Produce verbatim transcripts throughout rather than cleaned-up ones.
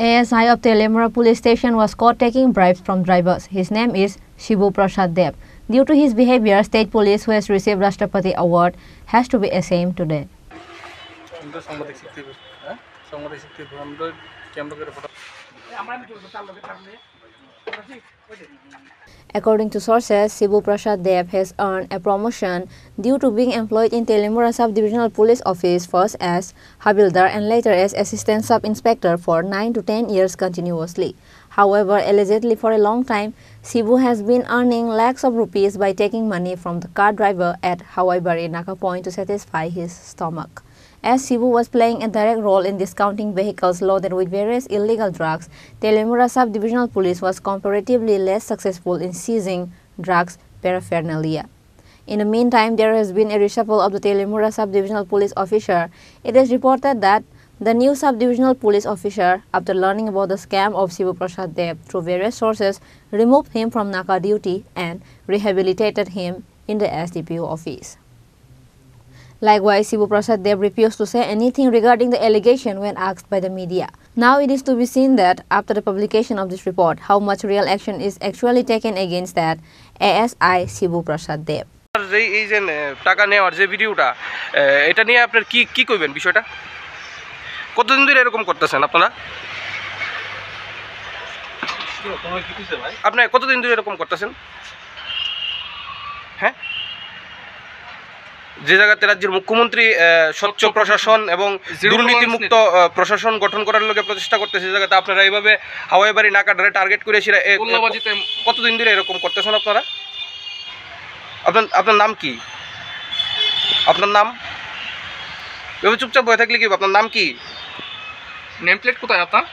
A S I of Teliamura police station was caught taking bribes from drivers. His name is Shibu Prasad Deb. Due to his behavior, state police, who has received Rashtrapati Award, has to be ashamed today. আমরা সাংবাদিক শিখতে হবে, হ্যাঁ? সাংবাদিক শিখতে হবে। আমরা ক্যামেরা করে photo According to sources, Shibu Prasad Deb has earned a promotion due to being employed in Teliamura Sub-Divisional Police Office, first as Havildar and later as Assistant Sub-Inspector for nine to ten years continuously. However, allegedly for a long time, Shibu has been earning lakhs of rupees by taking money from the car driver at Hawaibari Naka point to satisfy his stomach. As Shibu was playing a direct role in discounting vehicles loaded with various illegal drugs, Teliamura Sub-Divisional Police was comparatively less successful in seizing drugs paraphernalia. In the meantime, there has been a reshuffle of the Teliamura Sub-Divisional Police officer. It is reported that the new Sub-Divisional Police officer, after learning about the scam of Shibu Prasad Deb through various sources, removed him from Naka duty and rehabilitated him in the S D P O office. Likewise, Shibu Prasad Deb refused to say anything regarding the allegation when asked by the media. Now it is to be seen that after the publication of this report, how much real action is actually taken against that A S I Shibu Prasad Deb. যে এই যে, এ, টাকা নেওয়ার যে ভিডিওটা, এ, এটা নিয়ে আপনার কি, কি কইবেন বিষয়টা? কতদিন ধরে এরকম করতেছেন আপনারা? আপনি কতদিন ধরে এরকম করতেছেন? হ্যাঁ? যে জায়গাতে রাজ্যের মুখ্যমন্ত্রী, আহ, স্বচ্ছ প্রশাসন এবং দুর্নীতিমুক্ত, আহ, প্রশাসন গঠন করার লগে প্রচেষ্টা করতেছে, যে জায়গাতে আপনারা এইভাবে হাওয়াই বাড়ি নাকাটারে টার্গেট করে সেটা, এ, এ, কতদিন ধরে এরকম করতেছেন আপনারা? আপনার, আপনার নাম কি? আপনার নাম? এভাবে চুপচাপ বয়ে থাকলে কি হবে? আপনার নাম কি? নেম প্লেট কোথায় আপনার?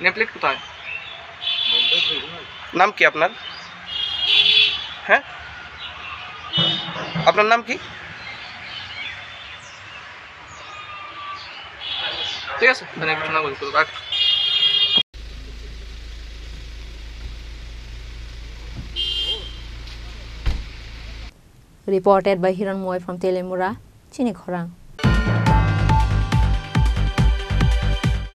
নেম প্লেট কোথায়? নাম কি আপনার? হ্যাঁ? আপনার নাম কি? ঠিক আছে, তাহলে একটু না বলি, রাখ। Reported by Hiran Moy from Teliamura, Chini Khorang.